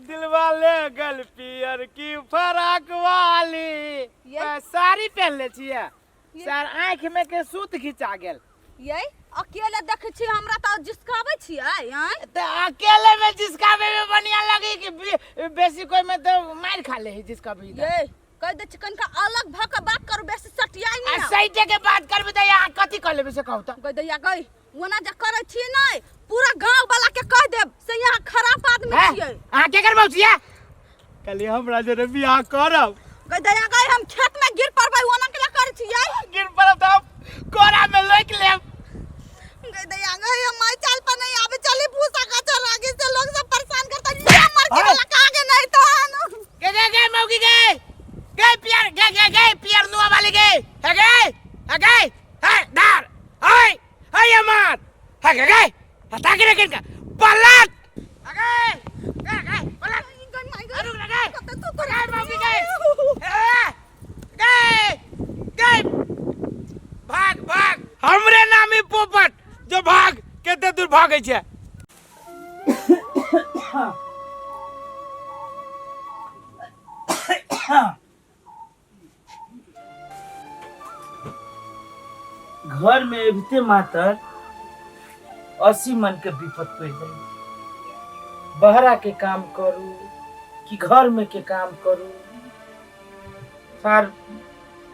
दिलवा ले गल पियर की फराक वाली। ये? साड़ी पहनले छियै सर, आँखि में के सूत घिचा गेल। ये अकेले देखै छी हमरा तऽ जिसकाबै छियै आँय? तऽ अकेले में जिसकाबे में बढ़िया लगे कि बेसी कोई में तो मार खा ले है जिसका भी। ये कहि दै छी कनिका अलग भऽ कऽ बात करू, बेसी सटियाइ आ नहि। सैटे के बात करबे तऽ यहाँ कथी कर लेबे से कहू तऽ। गई दैया गई, ओना जे करै छी नहि पूरा गाँव वाला के कहि देब से यहाँ खराब आदमी हैं? छियै। अहाँ के करबौ छियै? कहलियै हमरा जरे बियाह करब। गई दैया गई, हम खेत में गिर पड़बै, ओना के करै छियै? गिर पड़ब तऽ हम कोरा में लोकि लेब। गई दैया गई, हम माय चाल पर नहीं आवे, चली भूसा का चल आगे से लोग सब परेशान करता ये मर के हाँ। वाला कागे नहीं तो आनो। गे गे गे मौगी गे गे पियर गे गे गे पियर नुआ वाली गे हे गे हे गे हे धार हाय हाय अमार हे गे गे हटा के रखिन का पलट हे गे गे गे पलट। गई माय गई। रुक गे। कतऽ तू तोरा गे मौगी गे हे गे गे भाग भाग, हमरे नाम ही पोपट जो भाग केते दूर भागे छै। घर में अबिते मातर 80 मन के विपद पड़ जाए। बहरा के काम करू कि घर में के काम करू, सार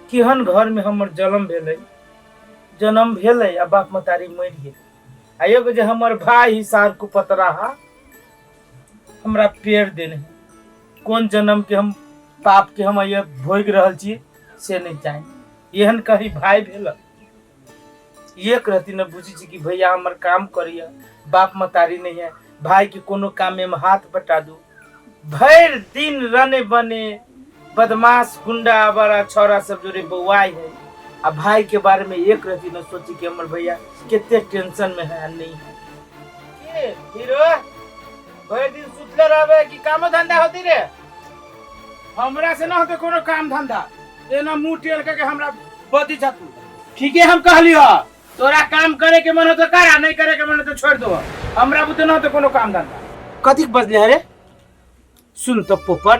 केहन घर में हमर जन्म भेलै, जन्म भेलै आ बाप मतारी मरि गेल, आ एगो जे हमर भाई ही सार कुपतराहा हमरा पेड़ देने, कोन जन्म के हम पाप के हम आइ भोगि रहल छी से नहीं जानि। एहन कहीं भाई भेल एक रहती न बुझी छी कि भैया हमर काम करिए, बाप मतारी नहीं है, भाई के कोनो काम में हम हाथ बटा दू। भरि दिन रने बने बदमाश गुंडा आवारा छौड़ा सब जोरे बौआई है, आ भाई के बारे में एक रहती न सोची कि हमर भैया कितने टेंशन में है आ नहीं है। के हीरो भरि दिन सुतले रहबे कि कामो धंधा होती रे? हमरा से न होते कोनो काम धंधा, एना मुंह टेल के हमरा बदी जा तू। ठीक है हम कहली हो, तोरा काम करे के मन हो तो कर, आ नहीं करे के मन हो तो छोड़ दो, हमरा बुते न होते कोनो काम धंधा। कथी बजले रे? सुन तो पोपट,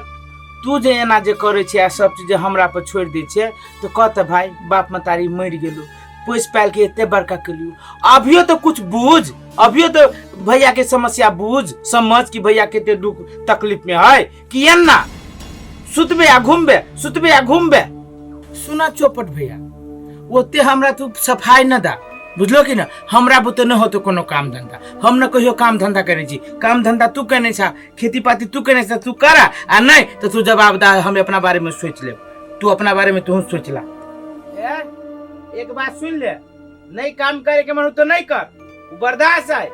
तू जे एना जे करे छे आ सब चीज जे हमरा पर छोड़ दे छे तो कह त भाई बाप मतारी मरि गेलू, पोसि पालि के एते बड़का केलियो, अभियो तो कुछ बूझ, अभियो तो भैया के समस्या बूझ समझ कि भैया केते दुख तकलीफ में है कि एना सुतबे आ घूमबे, सुतबे आ घूमबे। सुना चौपट भैया, ओते हमरा तू सफाई न दा, बुझलो कि न? हमरा बुते न होतो कोनो काम धंधा, हम न कहियो काम धंधा करै छी, काम धंधा तू केने छा, खेती पाती तू केने छा, तू करा, आ नहीं तो तू जवाब दा, हम अपना बारे में सोच लेब, तू अपना बारे में तू सोच ला। ए, एक बात सुन ले, नहीं काम करे के मन हो तो नहीं कर, वो बर्दाश्त है,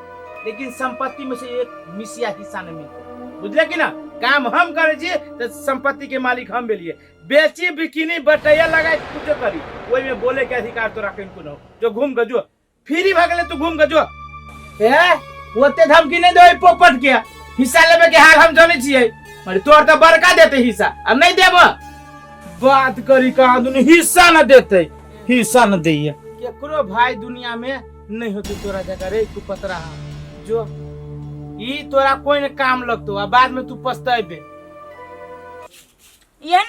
लेकिन संपत्ति में से एक मिसिया हिस्सा नहीं मिलता, बुझले कि ना? काम हम करे छी तो संपत्ति के मालिक हम भेलिए, बेची बिकिनी बटैया लगाई कुछ करी, ओहि में बोले के अधिकार तोरा किनको न हो। जो घूम के जो फ्री भऽ गेलै, तू घूम के जो। ए ओते धमकी नहीं दे पोपट के, हिस्सा लेबे के हाल हम जानै छियै, अरे तोर तऽ बड़का देते हिस्सा, आ नहीं देब बात करी कहाँ दुनू हिस्सा न देते, हिस्सा न दैया केकरो भाई दुनिया में नहीं होते तोरा जगह रे कुपतरा, जो ई तोरा कोई न काम लगतो आ बाद में तू पछतेबे। एहन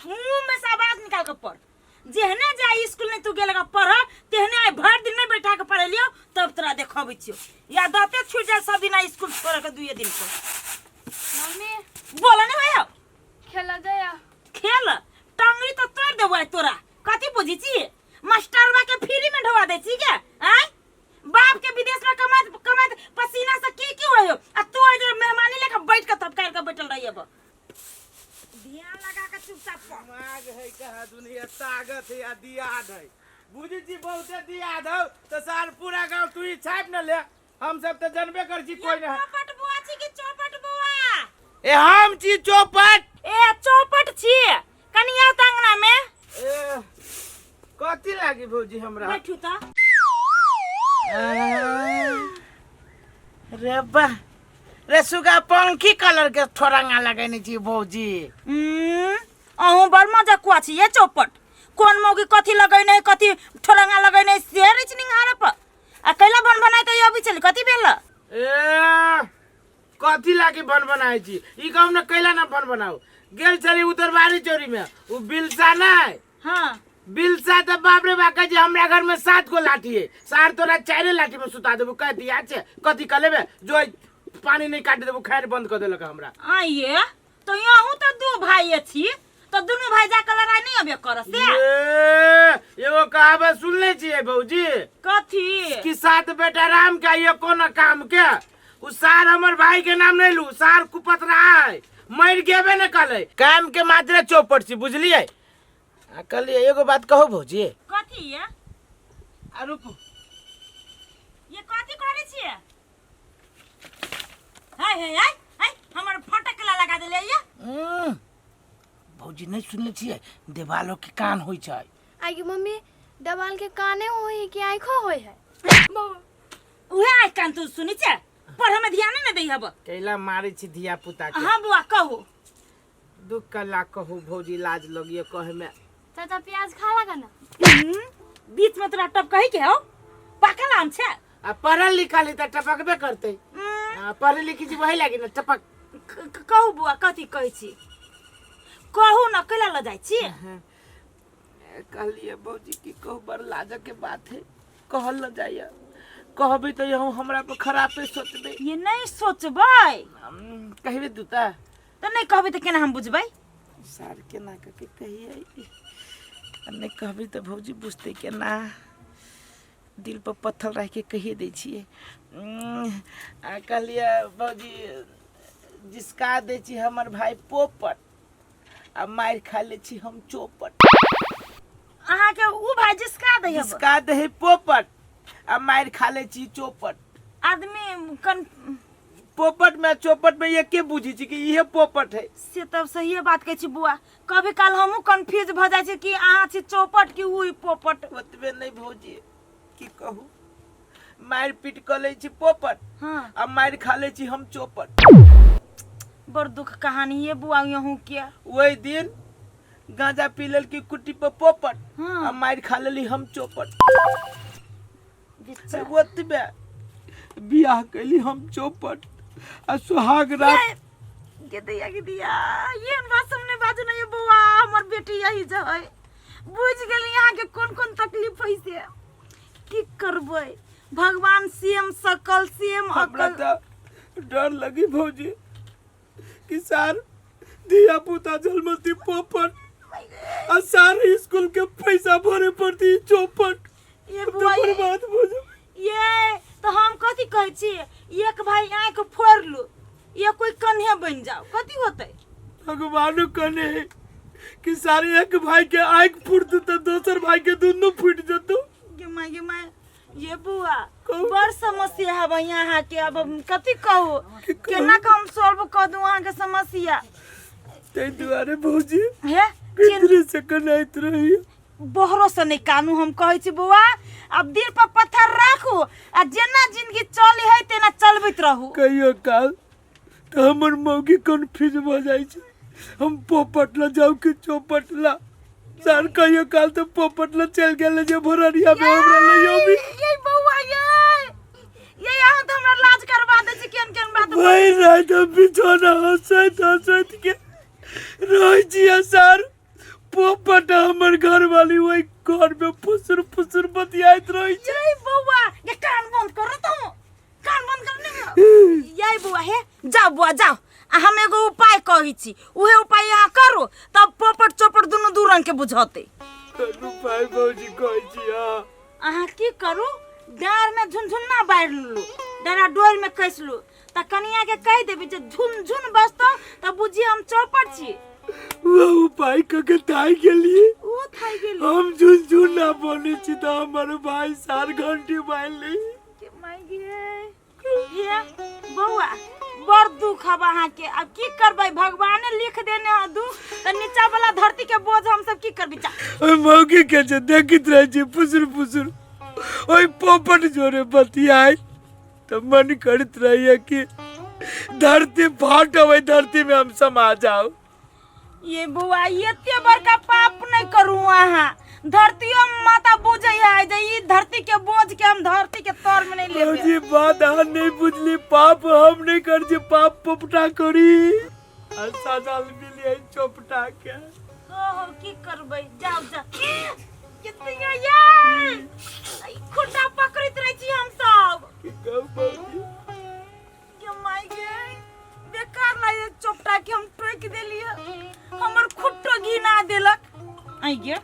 मुंह में से आवाज निकाल के पढ़, जेहने जाय स्कूल नहीं तू गेल पढ़ तेहने आइ भरि दिन नहीं बैठा के पढ़ेलियो तब तोरा देखबै छियो, या दाते छूट जाय सब दिन स्कूल छोड़ के दुए दिन पर। मम्मी बोला ने भैया खेला जाया खेल टंगरी तो तोड़ देबो आइ तोरा, कथी बुझी छी मास्टरवा के फ्री में ढोवा दै छी के आय? बाप के विदेश में कमात कमात पसीना से की की होयो आ तू जे मेहमानी लेके बैठ के थपकाइल के बैठल रही। अब ध्यान लगा के चुपचाप पढ़। दिमाग है कहा दुनिया ताकत है या दियाद है, बुझी छी बहुते दियाद हो तो साल पूरा गांव तू ही छाप न ले, हम सब तो जनबे कर छी कोई ना। चौपट बुआ छी कि चौपट बुआ? ए हम छी चौपट। ए चौपट छी, कनी आउ त अंगना में। ए कथी लागी भौजी हमरा? बैठू त। रे बा रे सुगा पंखी कलर के थोरंगा लगेने छी भौजी। अहूँ बड़ मजा कुआ छी ये चौपट, कोन मौगी कथी लगेने कथी ठोरंगा लगेने से रही छी निहार पर, आ कैला बन बनाय के अभी चल कथी भेल? ए कथी लागी भन बनाए छी ई कहू ने कैला ना भन बनाऊ गेल छली उतरबारी चोरी में उ बिलसा नहीं हाँ बिलसा तऽ बाप रे बाप कहै छै हमरा घर में सात गो लाठी है सार तोरा चारे लाठी में सुता देबू कह दिया छै कथी कह लेबे जो पानी नहीं काट देबू खैर बंद कर देलक हमरा आइए तो यहूँ तो दू भाई छी तो दुनू भाई जाके लड़ाई नहीं अबे कर से ये एगो कहावत सुनले छियै भौजी कथी कि सात बेटा राम के ये कोनो काम के उ सार हमर भाई के नाम नहीं लू सार कुपत रहा है मर गेबे न कले काम के मात्रे चौपट छी बुझलियै आ कहलियै एगो बात कहू भौजी कथी ये आ रुकू ये कथी करै छियै हाय हाय हाय हाय हमर फटक ला लगा देले ये भौजी नहीं सुनले छियै देवालो के कान होइ छै आगे मम्मी देवाल के काने होई कि आँखो होई है उहे आँख कान तू सुनी छे पढ़े में ध्यान नहीं दै हब कैला मारै छी धिया पुता के हाँ बुआ कहू दुख कला कहू भौजी लाज लगिए कहे में चाचा प्याज खा लगा ना बीच में तोरा टप कही के हो पाकल आम छे आ पढ़ल लिखल है तऽ टपकबे करतै आ, पढ़े लिखी छी वही लागी ना टपक कहू बुआ कथी कहै छी कहू न कैला ल जाइ छी कहलिए भौजी की कहू बड़ लाजक के बात है कहल न जाइए कहबे तऽ हम हमरा पर खराबे सोचबे ये नहीं सोचबै कहबे दूता तऽ नहीं कहबै तऽ केना हम बुझबै सार केना कऽ के कहियै आ नहि कहबै तऽ भौजी बुझतै केना दिल पर पत्थर राखि के कहिए दै छियै आ कहलियै भौजी जिसका दै छी हमर भाई पोपट आ मारि खा लै छी हम चौपट अहाँके उ भाई जिसका दै हब जिसका दै है पोपट आ मारि खा लै छी चौपट आदमी कन पोपट में चौपट में एके बुझी छी कि इहे पोपट है से तब सहिए बात कहै छी बुआ कभी काल हमहूँ कन्फ्यूज भऽ जाइ छी कि अहाँ छी चौपट कि उ पोपट ओतबे नहि भौजी की कहू मारि पीट कऽ लै छी पोपट हाँ आ मारि खा लै छी हम चौपट बड़ दुख कहानी ये बुआ यहूँ के ओहि दिन गांजा पी लेलकी कुट्टी पर पोपट हाँ। आ मारि खा लेली हम चौपट बेचारा। ओतबे बियाह कैली हम चौपट आ सुहाग रात गे दैया गे दैया ये बात सामने बाजू ना ये बौआ हमर बेटी यही जो है बुझ गेली यहाँ के कोन कोन तकलीफ है से की करबै भगवान सेम सकल सेम हमरा अकल तऽ डर लगी भौजी कि सार धिया पुता जन्मती पोपट आ सारे स्कूल के पैसा भरे पड़ती चौपट ये तो बुआ ये- बर्बाद हो जाबे ये तो हम कथी कहै छी एक भाई आँखि फोड़ लू ये कोई कन्हे बन जाओ कथी होतै भगवानो कने है कि सारे एक भाई के आँख फूट देते दोसर भाई के दुनू फूट जेतो गे माय गे माय ये बुआ कहू। बड़ समस्या है भैया अहाँ के अब हम कथी कहू की कहू? केना के हम सॉल्व कर दूं अहाँ के समस्या ताहि दुआरे भौजी हे किधरे से कनाइत रही बहरो से नहीं कानू हम कहै छी बौआ अब दिल पर पत्थर राखू आ जेना जिंदगी चली है तेना चलबैत रहू कहियो काल तऽ हमर मौगी कन्फ्यूज भऽ जाइ छै हम पोपट ला जाउ कि चौपट ला सर कहियो काल तऽ पोपट ला चलि गेल जे भोररिया में हमरा ले अबी ये बौआ ये ये अहाँ तऽ हमरा लाज करवा दै छी केहन केहन बात भरि राति हम बिछौना हँसैत हँसैत के रहै छियै सर पोपट हमर घरवाली ओहि घर में फुसुर फुसुर बतियाइत रहै छै ये बौआ ये कान बंद करो तुम कान बंद कर ने ये बौआ हे जाओ बौआ जाओ आ हम एगो उपाय कहै छी उहे उपाय अहाँ करू तब पोपट चोपट दुनू दू रंग के बुझतै उपाय भौजी कहै छी अहाँ अहाँ की करू डाँर में झुनझुन्ना बारि लू डरा डोर में कसि लू तऽ कनिया के कहि देबै जे झुनझुन बजतौ तऽ बुझी हम चौपट छी वो उपाय कऽ के थाकि गेलियै ओ थाकि गेली हम झुनझुन ना बनै छी तऽ हमर भाई सार घंटी मारि लै के माय गे ये बौआ बड़ दुख हब अहाँके आब की करबै भगवाने लिख देने हँ दुख तऽ नीचा वाला धरती के बोझ हम सब की करबै चा ओहि मौगी के जे देखैत रहै छी फुसुर फुसुर ओहि पोपट जोरे बतियाइत तऽ मन करैत रहैया कि धरती फाट ओहि धरती में हम समा जाउ ये बौआ एते बड़का पाप नहीं करू अहाँ धरतियो माता बुझै है जे ई धरती के बोझ के हम धरती के तर में नहीं लेबै। भौजी बात अहाँ नहीं बुझली, पाप हम नहीं कर जे पाप पोपटा करी आ सजा मिली चोपटा के। हो की करबै, जाओ जा। कितनी यार ई खुट्टा पकड़ैत रहै छी हम सब। की कहू भौजी? के माय गे, बेकार लागे चोपटा के हम टोकि देलियै, हमर खुट्टो घिना देलक। आई गे,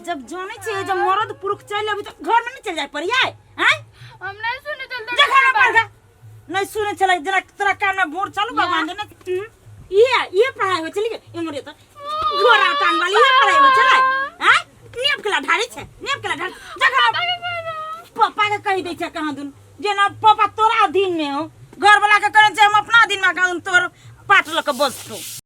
जब जानै छियै जब मरद पुरुख चलि अबै तऽ घर में नहीं चलि जाय पड़ियै? आँय, हम नहीं सुने चलते। जा घर में पढ़ गा। नहीं सुने छलै जेना तोरा कान में भोर चलू भगवान दे। ये ये पढ़ाई होइ छलै इमरे तऽ घोड़ा टांग वाली ये पढ़ाई होइ छलै। आँय, नेप केला ढारी छै, नेप केला ढारी। जा घर में पापा के कहि दै छै कहाँ दुन जेना पापा तोरा अधीन में हो, घर वाला के करै छै हम अपना अधीन में, कहाँ दुन तोर पाट लऽ के बसतौ।